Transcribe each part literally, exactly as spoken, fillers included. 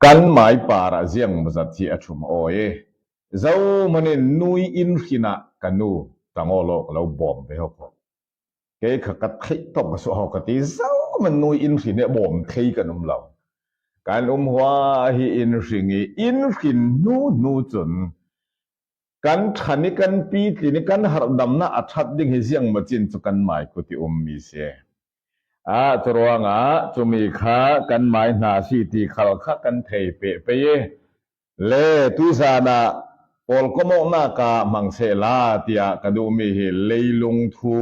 Kan mai parah ziang maw zat hi a thum aw e. Zohmanin nui in hrinah ka nu tang aw law ka lo bawm ve hawk hawk. Kei kha ka theih tawp ka suah hawk ka ti, zohman nui in hrin he bawm thei kan um lo. Kan um hua hi in hring i in hrin hnu hnu cun kan ṭhan i kan pitlin i kan harhdamna a ṭhat ding hi ziang maw cin cu kan mai kut i um mi si. Ah, curuangah cumi kha kan mai hna si ti khal kha kan thei peh pei i le tuizan ah pawlkomawknak ah hmang sehla tiah ka duhmi hi leilung thu,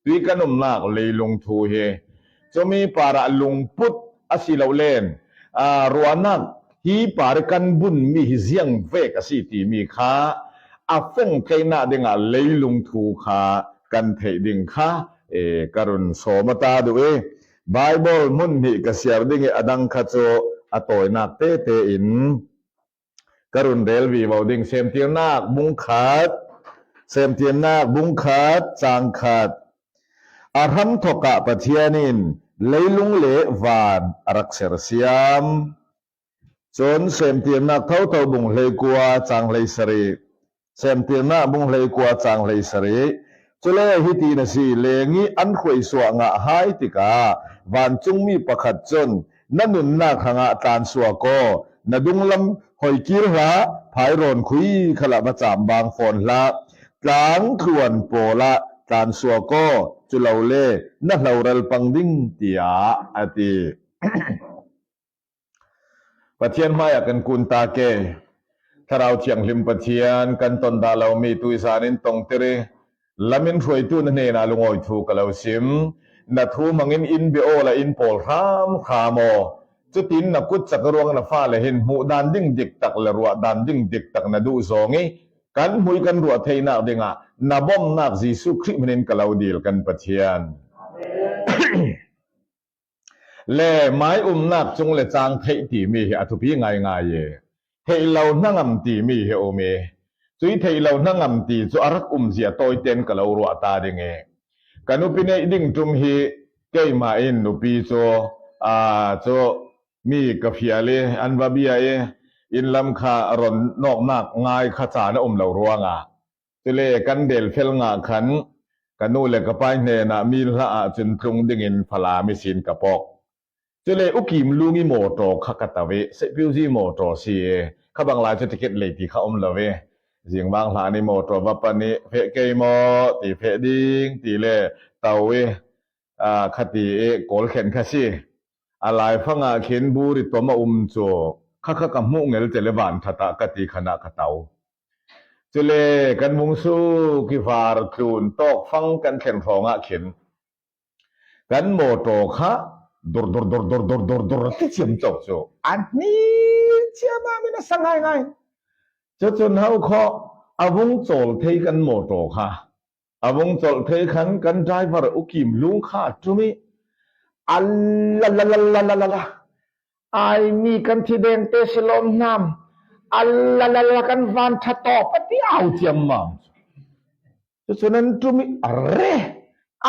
tui kan umnak leilung thu hi cumi parah lungput a si lo len, aa, ruahnak hi par kan bunmi hi ziang vek a si timi kha a feng theinak dingah leilung thu kha kan theih ding kha, ee, ka run sawm a ta duh i Baibal hmun hnih ka siar ding i a dang kha cu a tawinak tete in ka run rel vivo ding. Semtirnak bung khat, Semtirnak bung khat, cang khat. A hramthok ah Pathian in leilung le van a rak sersiam. Cun Semtirnak thotho bung hleikua, cang hleisarih. Semtirnak bung hleikua, cang hleisarih. Cule hiti na si, leng i an hruaisuah ngah hai tikah vancungmi pakhat cun na nunnak hrangah tlansuak aw, na dunglam hoikir hlah, phairawn khui khalah va cambaang fawn hlah, tlang tluan pawlah tlansuak aw, culole na hloral pang ding, tiah a ti. Pathian hmaiah kan kun ta ke. Thlarau Thianghlim Pathian kan ton dah lomi tuizan in tongtir i lamin hruaitu na hnenah lungawi thu ka lo sim. Na thu hmangin in bia aw la in pawl hram hram aw. Cutin na kutcak ruang na fale hin hmuh dan ding diktak le ruah dan ding diktak na duh zawng i kan hmui kan ruah theinak dingah na bawmhnak Jesuh Khrih hminin ka lo dil kan Pathian. Le mai umnak cung le cang theih timi hi a thupi ngaingai i theih lo hna ngam timi hi a um i cui theih lo hna ngam ti cu a rak um zia tawiten ka lo ruah ta ding i ka nupi neih ding ṭum hi keimah in nupi cu, aa, cu mi ka fial i an va bia i inn lam kha ron nawknak ngai kha caan a um lo ruangah Cule kan del fel ngah khan ka nu le ka pa hnenah mi hlah ah cun tlung dingin Falam ihsin ka pawk. Cule U Kim Lung i mawṭaw kha ka to i, Sepiuzi mawṭaw si i, kha bang lai cu ticket lei ti kha um lo i, zingvang hlan i mawṭaw va pan i, feh kei maw ti, feh ding ti le to i, aa, kha ti i kawl thlen kha si. A laifang ah khin bur i tom a um cu kha kha ka hmuh ngel te le van ṭhat ah ka ti khan ah ka to. Cule kan vung suk i var tlun tawk fang kan thlen hrawng ah khin kan mawṭaw kha dur dur dur dur dur dur dur ti ciamco cu a hnin ciam ah min a sa ngaingai. Cucun ho khawh a vung cawl thei kan mawṭaw kha A vung colh thei khan kan driver U Kim Lung kha a ṭum i, a la la la la la la la, ai mi kan thi deng te si lawm hnam, a la la la kan van ṭha tawp a ti au ciammam. Cucun an ṭum i, a re,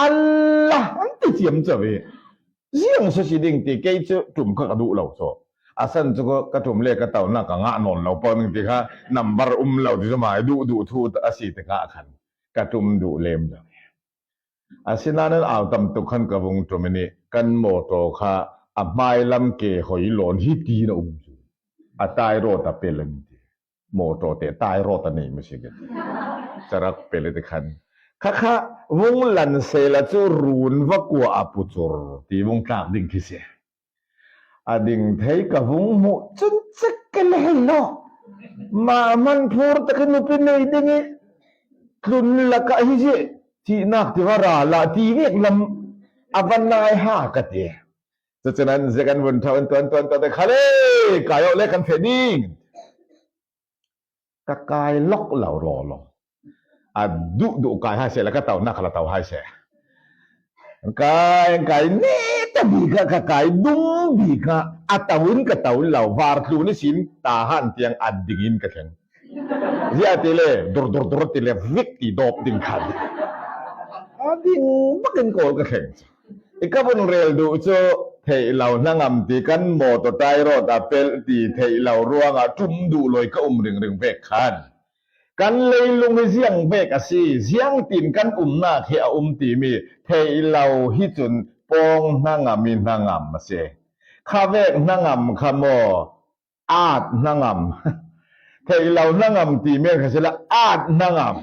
a la an ti ciamco i, ziang sa si ding ti kei cu ṭum kha ka duh lo cu. A san cu ka ṭum le ka tonak ka ngah nawn lo pawh ning ti kha number um lo ti cu mai duh duh thu a si tikah khan ka ṭum duh lem lo. Asinain an au tam tuk khan ka vung ṭum i nih kan mawṭaw kha a hmai lam ke hoi lawn hi ti na um cu a tai rawt a pel an ti. Mawṭaw te tai rawt a nei maw si ka ti. Carak pel a ti khan kha kha vung lan sela cu run va kua a pucur ti vung tlak ding khi si. A ding thei ka vung hmuh cun cek ka le hei lo. Mah hman phur tak i nupi nei ding i tlun lakah hi zih thihnak ti va ra lah ti vek lam a va nai ha ka ti. Cucun an zek an vun ṭhau an tuan tuan tuan te khale kai awh le kan feh ding. Ka kai lok lo law law. A duh duh kai hai seh le ka tonak kha la to hai seh. Kai, kai ne ta bik ah ka kai dung bik ah a to in ka to lo var tlun ihsin ta han tiang a ding in ka thleng. Zia ti le dur dur dur ti le vik ti dawp ding khan. A ding bak in kawl ka thleng. I ka vun rel duh cu theih lo hnangam ti kan mawtaw tai rawt a pelh ti theih lo ruangah ṭum duh lawi ka um ringring vek khan. Kan leilung hi ziang vek a si, ziangtin kan umnak hi a um timi theih lo hi cun pawng hnangam i hnangam a si. Kha vek hnangam kha maw, at hnangam. Theih lo hnangam ti men kha sila at hnangam.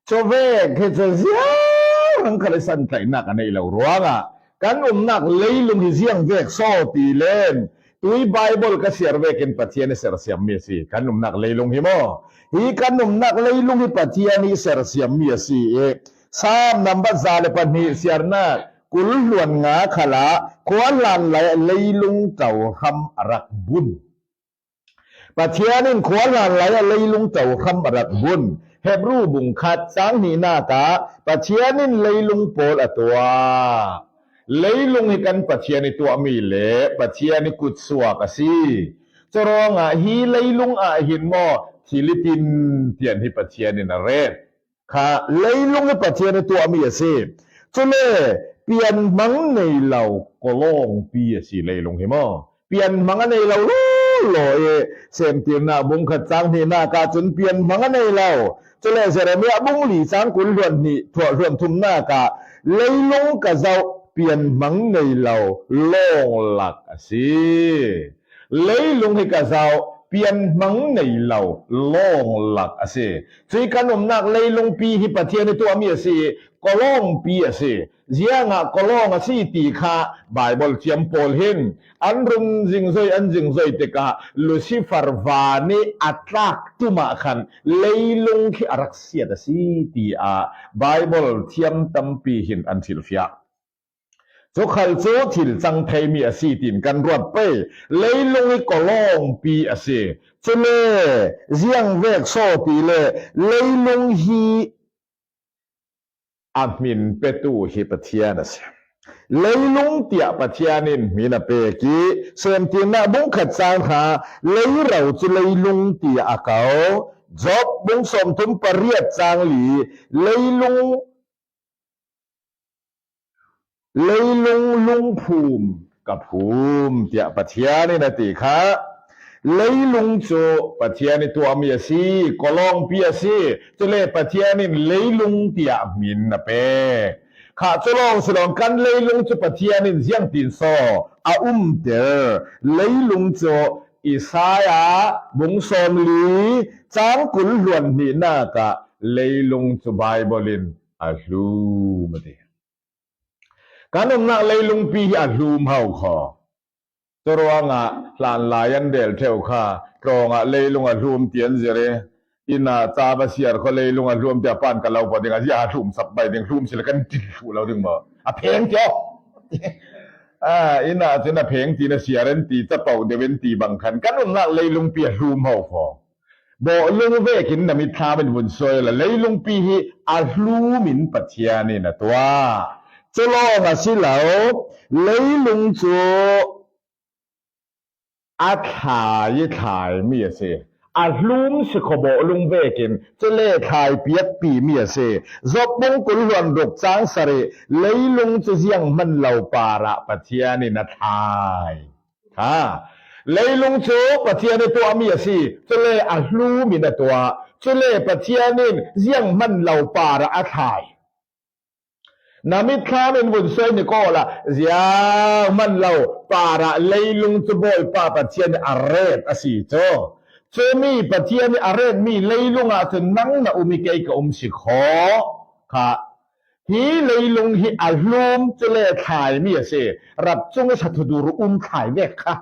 Cuvek hi cu ziang kha le santlaihnak a neih lo ruangah kan umnak leilung hi ziang vek saw ti len tui Baibal ka siar vekin Pathian i sersiammi a si. Kan umnak leilung hi maw? Hi kan umnak leilung hi Pathian i sersiammi a si i Saam nambat za le pahnih siarnak kul hluan nga khalah khua hlan lai ah leilung to hram a rak bun. Pathian in khua hlan lai ah leilung to hram a rak bun. Hebru bung khat cang hnihnak ah Pathian in leilung pawl a tuah. Leilung hi kan Pathian i tuahmi le Pathian i kutsuak a si. Curuangah hi leilung ah hin maw thil i tin tian hi Pathian in a ret. Kha leilung hi Pathian i tuahmi a si. Cule pianhmang nei lo kawlawngpi a si leilung hi maw? Pianhmang a nei lo lawlaw i Semtirnak bung khat cang hnihnak ah cun pianhmang a nei lo. Cule Jeremiah bung li cang kul hluan hnih thuah hluan thumnak ah leilung ka zoh pianhmang nei lo lawnglak a si. Leilung hi ka zoh pianhmang nei lo lawnglak a si. Cui kan umnak leilungpi hi Pathian i tuahmi a si, kawlawngpi a si. Ziangah kawlawng a si ti kha Baibal thiam pawl hin an run zingzoi an zingzoi tikah Lucifer van i a tlak tumah khan leilung khi a rak siat a si tiah Baibal thiam tampi hin an thilfiah. Cu khal cu thil cang theimi a si tiin kan ruat pei. Leilung hi kawlawngpi a si. Cule ziang vek saw ti le leilung hi a hmin petu hi Pathian a si. Leilung tiah Pathian in hmin a pek i Semtirnak bung khat cang hra leiro cu leilung tiah a ko. Job bung sawmthum pariat cang li leilung Leilung lungphum ka phum tiah Pathian in a ti kha. Leilung cu Pathian i tuahmi a si, kawlawngpi a si. Cule Pathian in leilung tiah hmin a pek. Kha cu lawng si lo, kan leilung cu Pathian in ziangtin saw a umter. Leilung cu Isaiah bung sawmli cang kul hluan hnihnak ah leilung cu Baibal in a hlum a ti. Kan umnak leilungpi hi a hlum ho kho. Curuangah hlanlai an rel ṭheu kha tlawngah leilung a hlum ti an zir i, inn ah ca va siar kho leilung a hlum tiah pan ka lo pawt ding a, ziah a hlum sap bai ding, hlum si le kan ṭil hluh lo ding maw? A pheng ti aw. Ah, inn ah cun a pheng ti na siar an ti, capo deuh an ti bang khan kan umnak leilungpi a hlum ho kho. Bawhlung vekin na mitthlam in vun suai la, leilungpi hi a hlum in Pathian in a tuah. Cu lawng a si lo, leilung cu a thlai i thlaimi a si. A hlum si kho bawhlung vekin, cule thlai piakpimi a si. Job bung kul hluan ruk cang sarih, leilung cu zianghman lo parah Pathian in a thlai. Ha. Leilung cu Pathian i tuahmi a si, cule a hlum in a tuah, cule Pathian in zianghman lo parah a thlai. Na mitthlam in vun suai ni kaw la, zianghman lo parah leilung cu Bawipa Pathian in a ret a si cu. Cumi Pathian in a retmi leilung ah cun nang na um i kei ka um si kho kha. Hi leilung hi a hlum cule thlaimi a si. Rap cung i sathudur um thlai vek kha.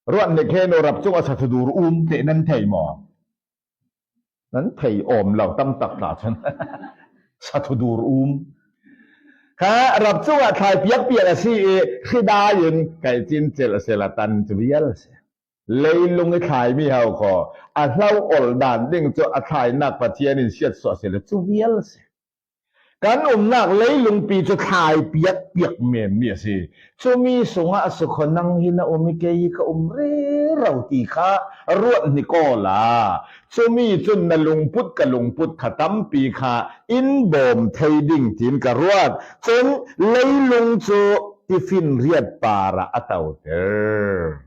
Ruat nih khen u, rap cung a sathudur um te nan thei maw? Nan thei awm lo tam tak ta cun. Sathudur um. Kha rap cung ah thlai piakpiak a si i hridai in kai cin cel a si la tan cu vial a si. Leilung i thlaimi ho kho, a hlo ol dan ding cu a thlainak Pathian in siatsuah si le cu vial si. Kan umnak leilungpi cu thlai piakpiak menmi a si. Cumi sungah a si kho, nang hi na um i kei hi ka um rero ti kha ruat ni kaw la. Cumi cun na lungput ka lungput kha tampi kha in bawm thei ding tiin ka ruat. Cun leilung cu tifinriat parah a toter.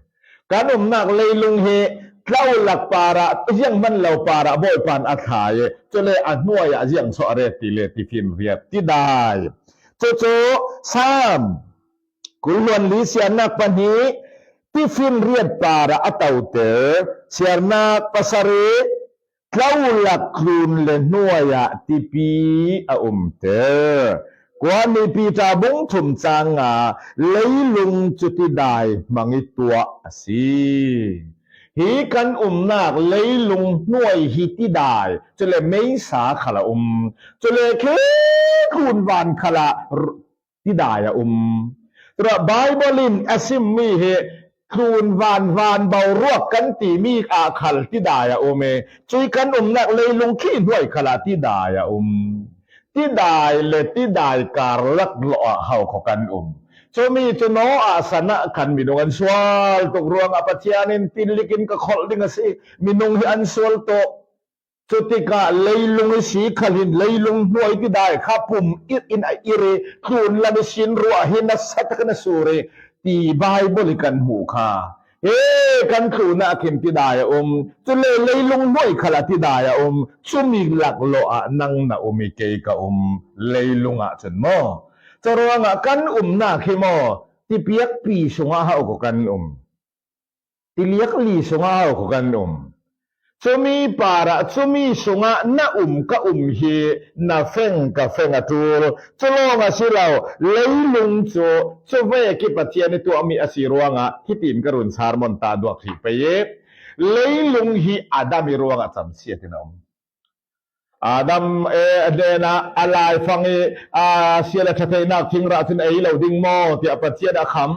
Kan umnak leilung hi tlaulak parah, ziang hman lo parah Bawipan a thlai e, cule a hnuaiah ziang so a ret ti le tifinriat tidai. Cucu Sam kul hluan li siarnak pahnih, tifinriat parah a toter, siarnak pasarih, tlaulak tlun le hnuaiah tipi a umter. Kua ni Peter bung thum cang nga, leilung cu tidai hmang i tuah a si. Hi kan umnak leilung hnuai hi tidai, cule meisa khal a um. Cule khi tlunvan khalah tidai a um. Tura Bible in a simmi hi tlunvan, van boruak kan timi ah khal tidai a um i, cui kan umnak leilung khi hnuai khalah tidai a um. Tidai le tidai karlak lawh ah hau kho kan um. Cumi cu Noah san ah khan minung an sual tuk ruangah Pathian in tinlik in ka kholh ding a si, minung hi an sual tuk. Cutikah leilung i si khal hin leilung hnuai tidai kha pum ir in a ir i, tlunlam i sin ruah hi nasa tak na sur i, ti Bible i kan hmuh kha. He kan tlunah khin tidai a um, cule leilung hnuai khalah tidai a um, cumi laklawh ah nang na um i kei ka um, leilung ah cun maw? Curuangah kan umnak hi maw, tipiakpi sungah hau ko kan um. Tiliakli sungah hau ko kan um. Cumi parah, cumi sungah na um ka um hi na feng ka feng a ṭul. Cu lawng a si lo, leilung cu cuvek i Pathian i tuahmi a si ruangah hitin ka run sermon ta duak hrih pei i, leilung hi Adam i ruangah camsiat in a um. Adam, eh, hnenah a laifang i, a, sial a ṭha theinak thingrah cun ei lo ding maw, tiah Pathian a kham.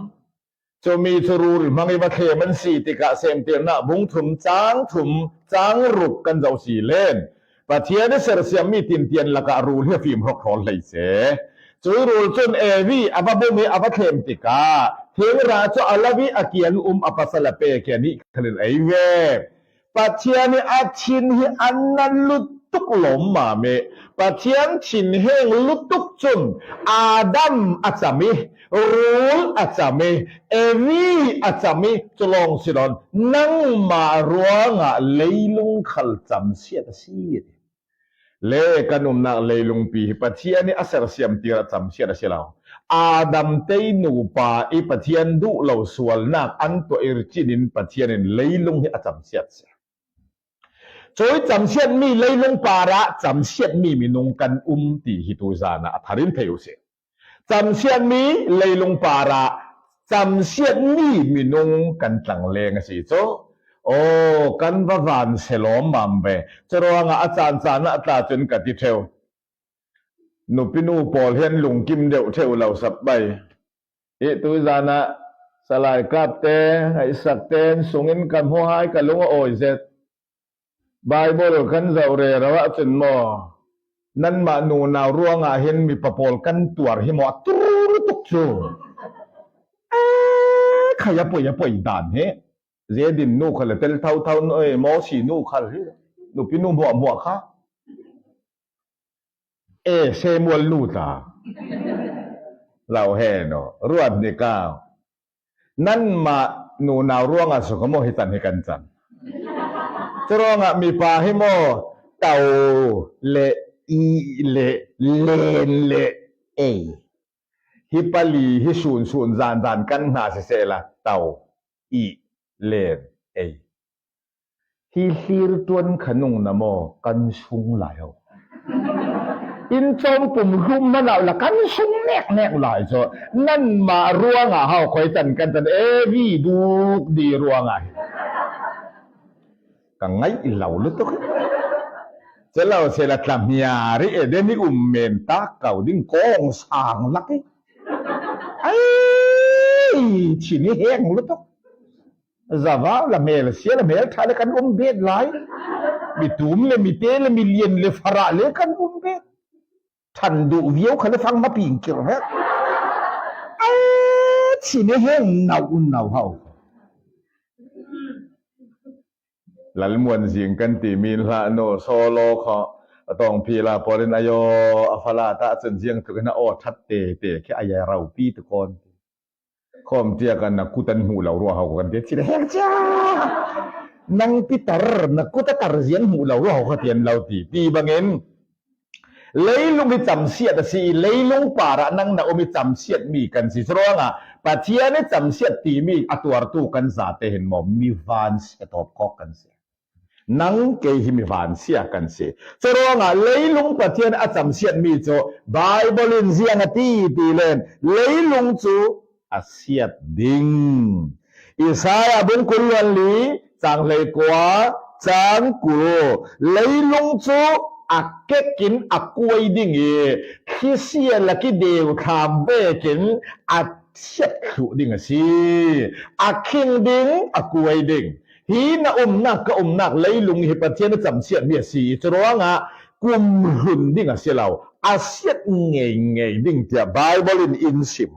Cumi cu rul hmang i va thlem an si tikah Semtirnak bung thum cang thum cang ruk kan zoh si len. Pathian i sersiammi tintian lakah rul hi a fim hrawkhawl hlei seh. Cui rul cun Evi a va bum i a va thlem tikah thingrah cu a lo i a kiang um a pasal a pek i a nih khalin ei ve. Pathian i a thin hi an nan lutuk lawmmam i, Pathian thinheng lutuk cun Adam a cam i, rul a cam i, Evi a cam i, cu lawng si lo, nangmah ruangah leilung khal camsiat a si. Le kan umnak leilungpi hi Pathian i a sersiam tirah camsiat a si lo. Adam tei nupa i Pathian duh lo sualnak an tuah i cin in Pathian in leilung hi a camsiat si. Cui camsiatmi leilung parah camsiatmi minung kan um ti hi tu zan ah a thar in thei u sih. Camsiatmi leilung parah camsiatmi minung kan tlangleng a si cu. Aw, kan va van se lawmmam ve. Curuangah a caan caan ah tla cun ka ti ṭheu. Nupinu pawl hi an lungkim deuh ṭheu lo sap bai. Hi tu zan ah salai kap te, ngaihsak te an sungin ka hmu hai ka lung a awi zet. Bible kan zoh rero ahcun maw, nanmah nunau ruangah hin mipa pawl kan tuar hi maw a tur tuk cu. Eh, khai a poi a poi dan hi. Zedin nu khal le tel thotho nu, eh, Mosi nu khal hi. Nupinu hmuahhmuah kha. Eh, Samuel nu tla. Lo he no, ruat ni kau. Nanmah nunau ruangah sukha maw hi can hi kan can. Curuangah mipa hi maw, to le i le len le ei. Hi pali hi sun sun zan zan kan hna sisehla to i len ei. Hi hlir ṭuan kha nung na maw kan sung lai ho. Inn cawm pum hlum hmanau la kan sung nek nek lai cu nanmah ruangah hau khoi can kan can Evi duk di ruangah hi. Ka ngaih lo lutuk. Celo sela tla hmiar i Eden i um men tak kau ding kawng sang lak i. Ai, chin i heng lutuk. Zavau le hmelsia le hmelṭha le kan um bet lai. Mitum le mite le milian le farah le kan um bet. Ṭhan duh viau kha le fang ma ping kir he. Ai, chin i heng nau un nau hau. Lalmuan zing kan timi in hlah no solo kho a tawng phila pawl in ayo a fala ta cun ziang tuk in a aw ṭhat tete khi a ya raupi tu kawn. Khawm tia kan na kut an hmuh lo ruah ho kan ti, ci le hek cia. Nang pi tar, na kut a tar zian hmuh lo ruah ho ka ti an lo ti. Ti bangin, leilung hi camsiat a si i, leilung parah nang na um i camsiat mi kan si. Curuangah, Pathian i camsiat ti mi a tuartu kan zate hin maw, mi van siat hawp khawk kan si. Nang kei hi mi van sia kan si. Curuangah leilung Pathian a camsiat mi cu Bible in ziang a ti ti len, leilung cu a siat ding. Isaiah bung kul luan li, cang hleikua, cang kul. Leilung cu a kek in a kuai ding i, khisia lak i deu thlam vekin a siat thluh ding a si. A khing ding, a kuai ding. Hi na umnak, ka umnak leilung hi Pathian a camsiat mi a si i, curuangah kum hlun ding a si lo, a siat ngeingei ding tiah Bible in in sim.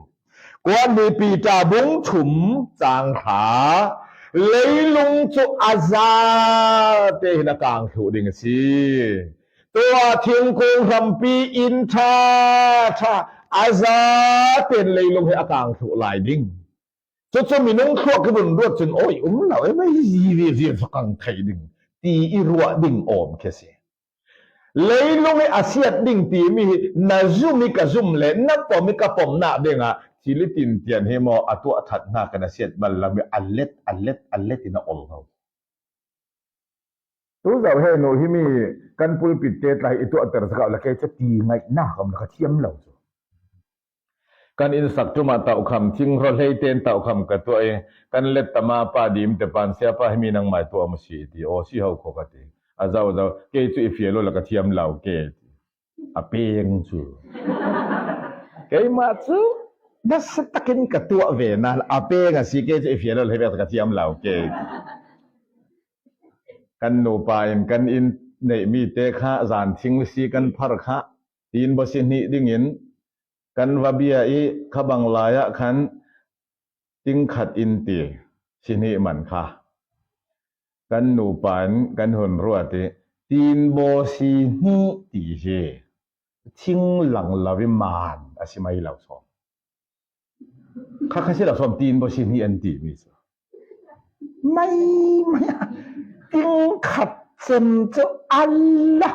Kuan ni Peter bung thum cang hra, leilung cu a zate hin a kang thluh ding a si. Tua thingkung hrampi inn ṭha ṭha a zate in leilung hi a kang thluh lai ding. Cucu minung thluak i vun ruat cun, oi, um lo, e, mei zi viavian fakang thei ding, ti i ruah ding awm khi a si. Leilung i a siat ding timi hi na zum i ka zum le na pom i ka pomnak dingah cili tintian hi maw, a tuah ṭhat hna kan a siat bal lam i a let, a let, a let in a ol lo. Tu zoh he nu himi kan pulpit te tlai i tuahter zakah le kei cu ti ngaihnak a um le ka thiam lo cu. Kan innsak ṭum ah tauhkham, thing hrawh hlei tein tauhkham ka tuah i, kan let tama pa dim te pan, siapa himi nangmai tuah maw si ti, aw si ho kho ka ti. A zoh zoh, kei cu i fial lo le ka thiam lo ke ti. A peng cu. Keimah cu nasa takin ka tuah ve nain a peng a si, kei cu i fial lo le hei vek ka thiam lo ke ti. Kan nupa in kan inn neihmi te kha zan thing le si kan phar kha, tin baw si hnih dingin kan va bia i khabang lai ah khan ting khat in ti si hnih man kha. Kan nupa in kan hun ruat i tin baw si hnih ti hi thing lang lo i man a si mai lo sawn. Kha kha si lo sawn, tin baw si hnih an ti mi cu. Mai, mai, a, ting khat cem cu a la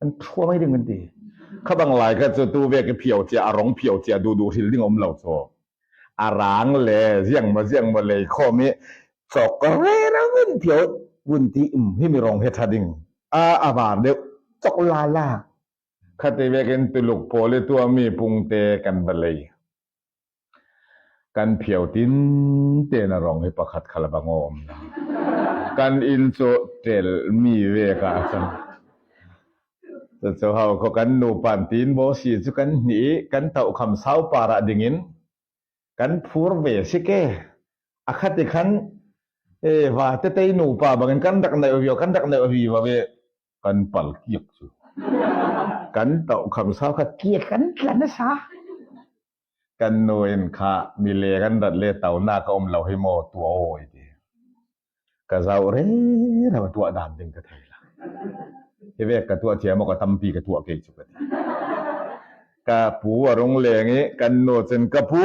an thua mai ding an ti. Khabang lai kha cu tu vek i phiau cia, a rong phiau cia, duh duh hril ding a um lo cu. A rang le ziang maw, ziang maw lei khawm i cawk rero vun phiau vun ti, um, himi rong he ṭha ding. A, a var deuh cawk lala. Khate vekin tuluk pawl i tuahmi pungte kan va lei. Kan phiau tin tein a rong hi pakhat khal a bang awm lo. Kan inn cu tel mi vek ah a cang. Cucu ho kho kan nupa in tin baw si cu kan hnih i kan tauhkham sau parah dingin kan phur ve si ke. A khat i khan, e, vate tei nupa bangin kan rak naih viau, kan rak naih viva ve. Kan pal kiak cu. Kan tauhkham sau kha kiak kan tlan a sa. Kan nu in kha mi le kan rat le taunak a um lo hi maw, tuah aw i ti. Ka zoh rero tuah dan ding ka thei lo. Hi vek ka tuah thiam maw, ka tampi ka tuah kei cu ka ti. Ka pu a rung leng i kan nu cun, ka pu,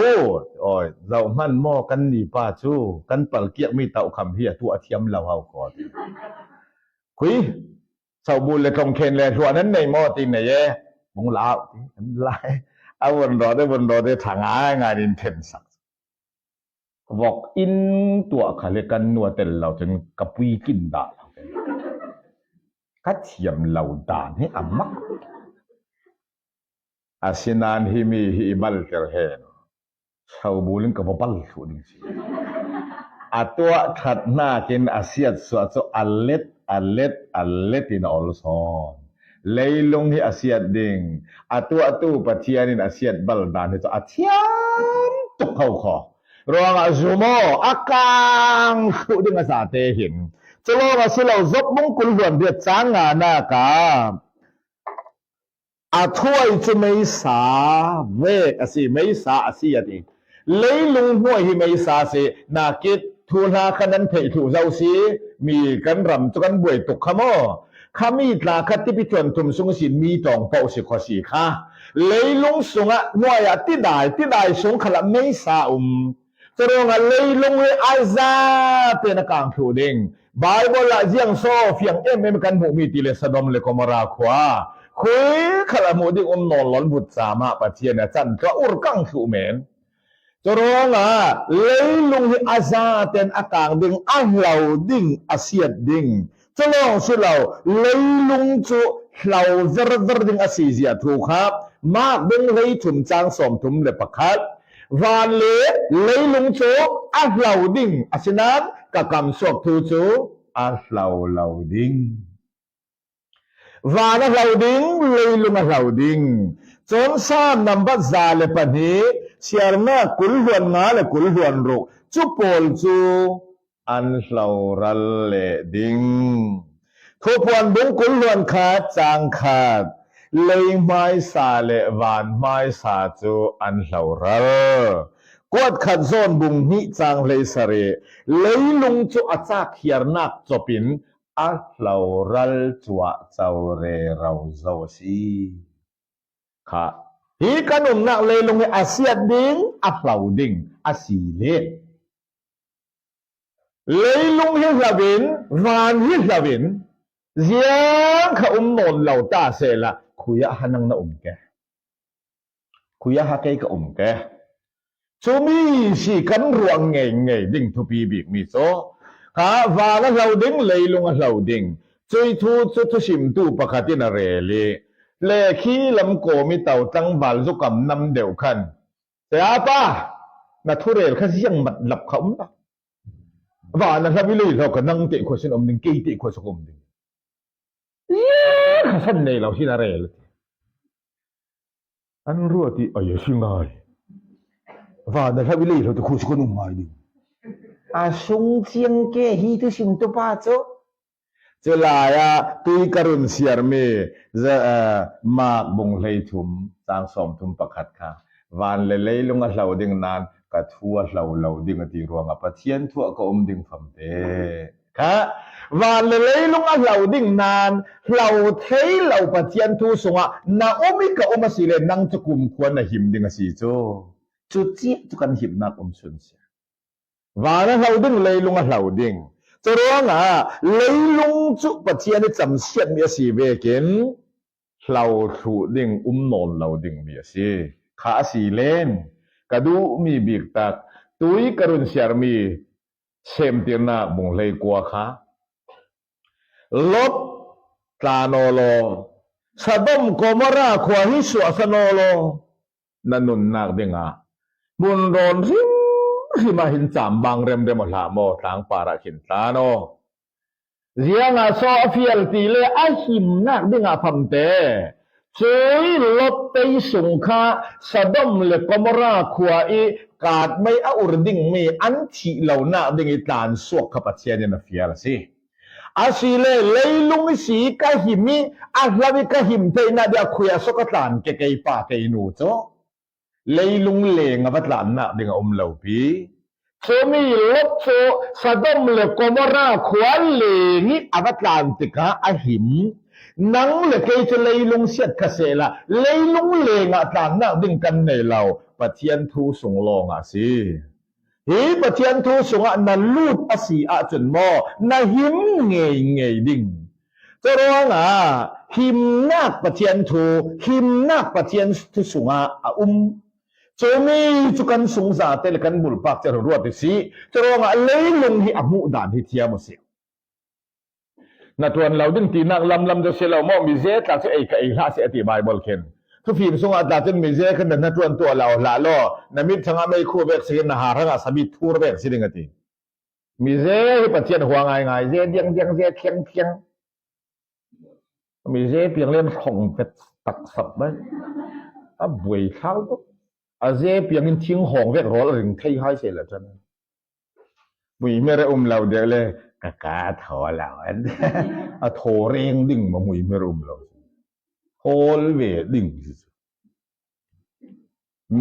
oi, zoh hman maw kan nipa cu, kan palkiakmi tauhkham hi a tuah thiam lo hau ko ti. Khui, Saubu le tlongkhen le hluan an nei maw ti nei e. Bung lau ti an lai. A vun rawt e, vun rawt e, ṭha ngaingai in thensak. Vok in tuah kha le kan nu a tel lo cun ka pui kin dah lo. Ka thiam lo dan hi a mak. Asinain himi hi i balter hen. Saubu in ka va bal thluh ding si. A tuah ṭhat hnakin a siatsuah cu a let, a let, a let in a ol sawn. Leilung hi a siat ding. A tuahtu Pathian in a siat bal dan hi cu a thiam tuk ho kho. Ruangah zum aw, a kang thluh ding a zate hin. Cu lawng a si lo, Job bung kul hluan riat cang nga nak ah a thuai cu meisa vek a si, meisa a si a ti. Leilung hnuai hi meisa a si. Nakit thuhla kha nan theih thluh zo si, mi kan ram cu kan buai tuk kha maw? Khami tla kha tipi ṭuan thum sung sin mi ṭawng paoh si kho si kha. Leilung sungah hnuai ah tidai, tidai sung khalah meisa a um. Curuangah leilung hi a zaten a kang thluh ding. Bible ah ziang saw fiang em em kan hmuh mi ti le Sodom le Gomorrah khua. Khui khal a hmuh ding um nawn lo in vutsa mah Pathian a can tua ur kang thluh men. Curuangah leilung hi a zaten a kang ding, a hlau ding, a siat ding. Culawng si lo, leilung cu hlau verver ding a si zia thu kha Mark bung hleithum cang sawmthum le pakhat. Van le leilung cu a hlau ding, asinain ka kam suak thu cu a hlau lo ding. Van a hlau ding, leilung a hlau ding. Cun Salm nambat za le pahnih, siarnak kul hluan nga le kul hluan ruk, cu pawl cu an hloral leh ding. Thupuan bung kul hluan khat cang khat, lei hmaisa le van hmaisa cu an hloral. Kuat khat zawn bung hnih cang hleisarih, leilung cu a cak hiarnak copin a hloral cuahco rero zo a si. Kha. Hi kan umnak leilung hi a siat ding, a hlo ding a si le. Leilung hi hlo in, van hi hlo in, ziang kha um nawn lo ta sehla, khui ah ha nang na um ke. Khui ah ha kei ka um ke. Cumi si kan ruah ngeingei ding thupi bikmi cu, kha van a hlo ding, leilung a hlo ding. Cui thu cu thusimtu pakhat in a rel i, le khi lam kawm i to tlangval zukam nam deuh khan, Sayapa, na thurel kha ziang matlap kha um lo. Van a hlo i lei hlo kha nang teh khua sin um ding, kei teh khua sin um ding. Ziang kha san nei lo sin a rel. An ruat i, ai, a si ngai. Van a hlo i lei hlo te khua sin kan um ngai ding. A sung ciang ke hi thusimtu pa cu. Culai ah tui ka run siarmi za-, aa, Mark bung hleithum, cang sawmthum pakhat kha, van le leilung a hlo ding nain ka thu a hlo lo ding a ti ruangah Pathian thu ah ka um ding famte. Kha, van le leilung a hlo ding nain hlo thei lo Pathian thu sungah na um i ka um a si le nang cu kumkhua na him ding a si cu. Cu ciah cu kan himnak um sun sia. Van a hlo ding, leilung a hlo ding. Curuangah leilung cu Pathian i camsiatmi a si vekin hlo thluh ding, um nawn lo dingmi a si. Kha a si len ka duhmi bik tak tui ka run siarmi Semtirnak bung hleikua kha Lot tlan aw law, Sodom Gomorrah khua hi suahsan aw law, na nunnak dingah hmunrawn hrimhrim ah hin cambang remrem aw hlah maw, tlangpar ah khin tlan aw. Ziangah so a fial ti le a himnak dingah famte, cui Lot tei sung kha Sodom le Gomorrah khua i katmei a ur dingmi an thih lonak ding i tlan suak kha Pathian in a fial a si. A si le leilung i si ka him i a hlo i ka him theihnak ding a khui ah so ka tlan ke kei pa kei nu cu leilung leng a va tlannak ding a um lo pi. Cumi Lot cu Sodom le Gomorrah khua leng i a va tlan tikah a him. Nang le kei cu leilung siat kha sehla leilung leng ah tlannak ding kan nei lo. Pathian thu sung lawng ah a si. Hi Pathian thu sungah na lut a si ahcun maw, na him ngeingei ding. Curuangah himnak Pathian thu, himnak Pathian thu sungah a um. Cumi cu kan sung zate le kan bulpak cia ruat i si. Curuangah leilung hi a hmuh dan hi thiam a si. Na ṭuan lo ding tinak lamlam cu si lo maw, mize tla cu ei ka ei hlah seh a ti Baibal khin. Thufim sungah tla cun mize khin na hnaṭuan tuah lo hlah law, na mit hrangah meikhu vek si khin na ha hrangah sabit thur vek si ding a ti. Mize hi Pathian hua ngaingai, ze diangdiang, ze thiangthiang. Mize piang len hrawng vet taksap mai. A buai thlau tuk. A ze piangin thing hawng vek rawl a ring thei hai seh le cun. Muihmer a um lo deuh le, ka ka thaw lo an. A thaw reng ding maw muihmer a um lo. Hawl ve ding.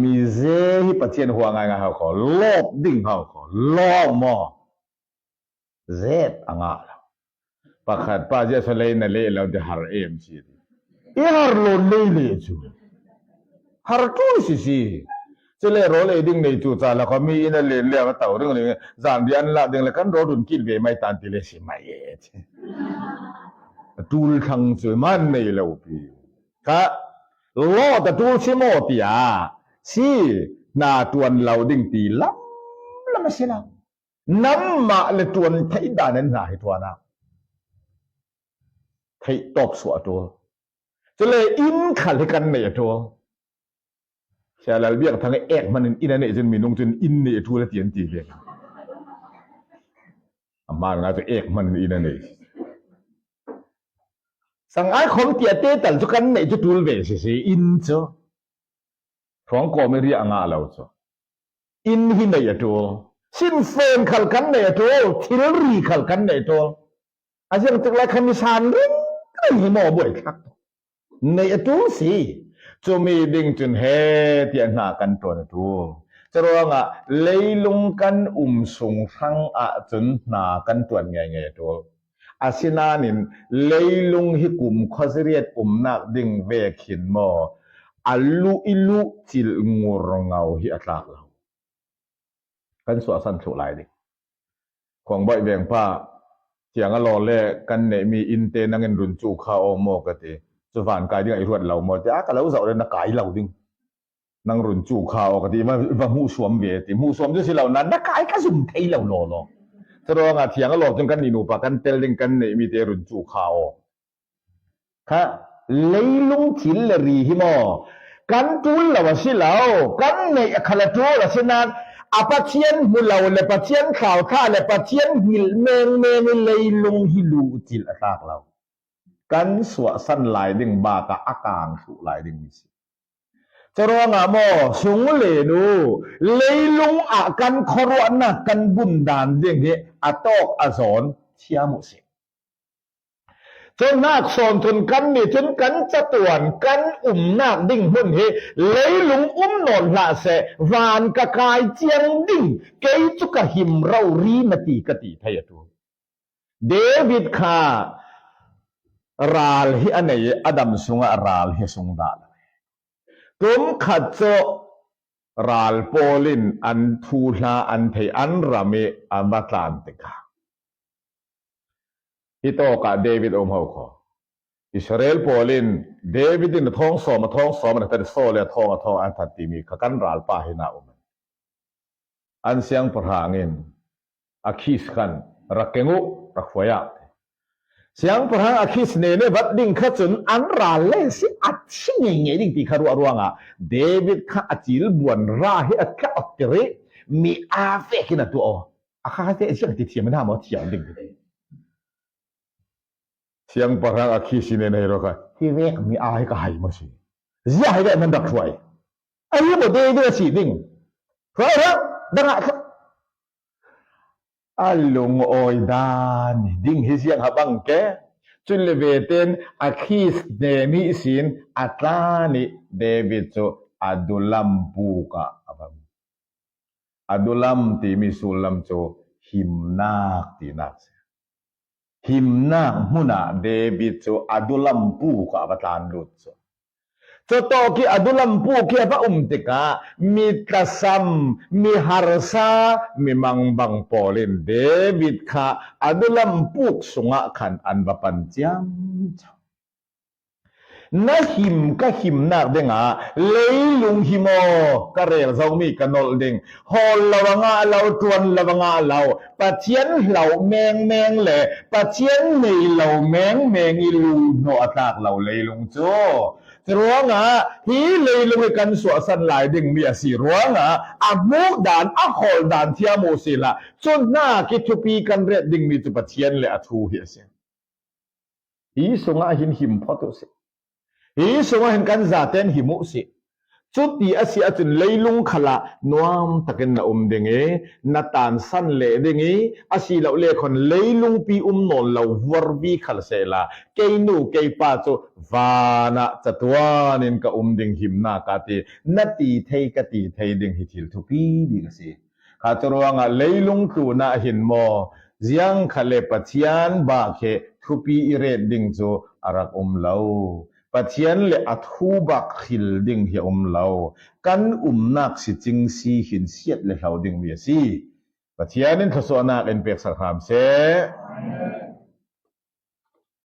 Mize hi Pathian hua ngaingai hau kho, lawp ding hau kho, lawp maw. Zet a ngah lo. Pakhat pa ziah so lei na leh lo ti har em si ti. I har lo lei leh cu. Har ṭul si si. Cule rawl ei ding nei cu ca la kho mi inn a len le a tau ring ring, zan bia an lah ding le kan rawl run kit ve mai tan ti le si mai e. Tul thlang cu man nei lo pi. Kha, lawt a tul si maw tia si, hna ṭuan lo ding ti lam lam a si lo. Nanmah le ṭuan theih dan in hna hi ṭuan a theih tawk suah a ṭul. Cule inn khal hi kan neih a ṭul. Sia Lal Biak Thang ek hman in inn a neih cun minung cun inn neih a ṭul a ti an ti ve. A hmaan ngai cu ek hman in inn a neih. Sangai khom tiate tal cu kan neih cu ṭul ve sisi inn cu. Hrawng kawm i riah a ngah lo cu. Inn hi neih a ṭul. Sinfen khal kan neih a ṭul. Thilri khal kan neih a ṭul. A ziang tik lai kha mi san ring ring hi maw buai thlak. Neih a ṭul si. Cumi ding cun he tiah hna kan ṭuan a ṭul. Curuangah leilung kan um sung hrang ah cun hna kan ṭuan ngei ngei a ṭul. Asinain leilung hi kum khuaziriat umnak ding vek hin maw a luh i luh cilh ngurngau hi a tlak lo. Kan suahsan thluh lai ding. Khuangbaih vengpa tiang a law le kan neihmi innte nangin run cu kha aw maw ka ti. Cu van kai dingah i ruat lo maw ti a ka lo zoh le na kai lo ding. Nang run cu kha aw ka ti, va, va hmuhsuam ve ti. Hmuhsuam cu si lo, na, na kai ka zum thei lo law law. Curuangah thiang a lawk cun kan nih nupa kan tel ding kan neihmi te run cu kha aw. Kha leilung thil le ri hi maw? Kan ṭul lo a si lo, kan neih a khal a ṭul a si nain a Pathian hmu lo le Pathian thlauthla le Pathian hngilh mengmeng i leilung hi luhcilh a tlak lo. Kan suahsan lai ding bakah a kang thluh lai ding mi si. Curuangah maw, sung le nu, leilung ah kan khuaruahnak kan bun dan ding hi a tawk a zawn thiam uh si. Cun hnak sawn cun kan nih cun kan catuan, kan umnak ding hmun hi leilung um nawn hlah seh, van ka kai ciang ding, kei cu ka him rori na ti ka ti thei a ṭul. David kha ral hi a nei, a dam sungah ral hi a sung dah lo. Kum khat cu ral pawl in an thuhla an thei, an ram i an va tlan tikah hi tawkah David a um ho kho. Israel pawl in David in a thawng sawm, a thawng sawm an that, Saul le a thawng, a thawng an that timi kha kan ral pa hi na um. An siangpahrang in Akhis khan, "Ra keng uh, ra khuai ah." Siangpahrang Akhis nen i vat ding kha cun an ral le si a thi ngeingei ding ti kha ruah ruangah David kha a cilbuan ra hi a tla awt tir i mi aa vekin a tuah aw. A kha kha te a ziang ti thiam hna maw thiam ding ti. Siangpahrang Akhis nen a hi rawh kha. Hi vek mi aa hi ka hai maw si. Zia hi vek nan rak hruai. A hi maw David a si ding. Hruai hruai. Dangah kha. A lungawi dan ding hi ziang ha bang ke. Cun le ve ten Akhis nen ihsin a tla nih David cu Adullam puk ah a va. Adullam timi sullam cu himnak tinak si. Himnak hmun ah David cu Adullam puk ah a va tlan lut cu. Cutawk i Adullam puk i a va um tikah mi tlasam, mi harsa, mi mangbang pawl in David kha Adullam puk sungah khan an va pan ciamco. Na him ka himnak dingah leilung hi maw ka rel zomi ka nolh ding? Hawl lo a ngah lo, ṭuan lo a ngah lo, Pathian hlo mengmeng le Pathian nei lo mengmeng i luhhnawh a tlak lo leilung cu. Curuangah hi leilung hi kan suahsan lai dingmi a si ruangah a hmuh dan, a hawl dan thiam uh sila, cun hna kithupi kan ret dingmi cu Pathian le a thu hi a si. Hi sungah hin him phawt uh sih. Hi sungah hin kan zaten him uh sih. Cuti a si ahcun leilung khalah nuam takin na um ding i, na tansan leh ding i, a si lo le khan leilungpi um nawn lo vuarvi khal sehla, kei nu, kei pa cu van ah catuan in ka um ding himnak ah ti, na ti thei, ka ti thei ding hi thil thupi bik a si. Kha cu ruangah leilung tlunah hin maw, ziangkhat le Pathian bak he thupi i ret ding cu a rak um lo. Pathian le a thu bak hril ding hi a um lo. Kan umnak sicing si hin siat le hlo ding mi a si. Pathian in thluasuahnak in peksak hram seh.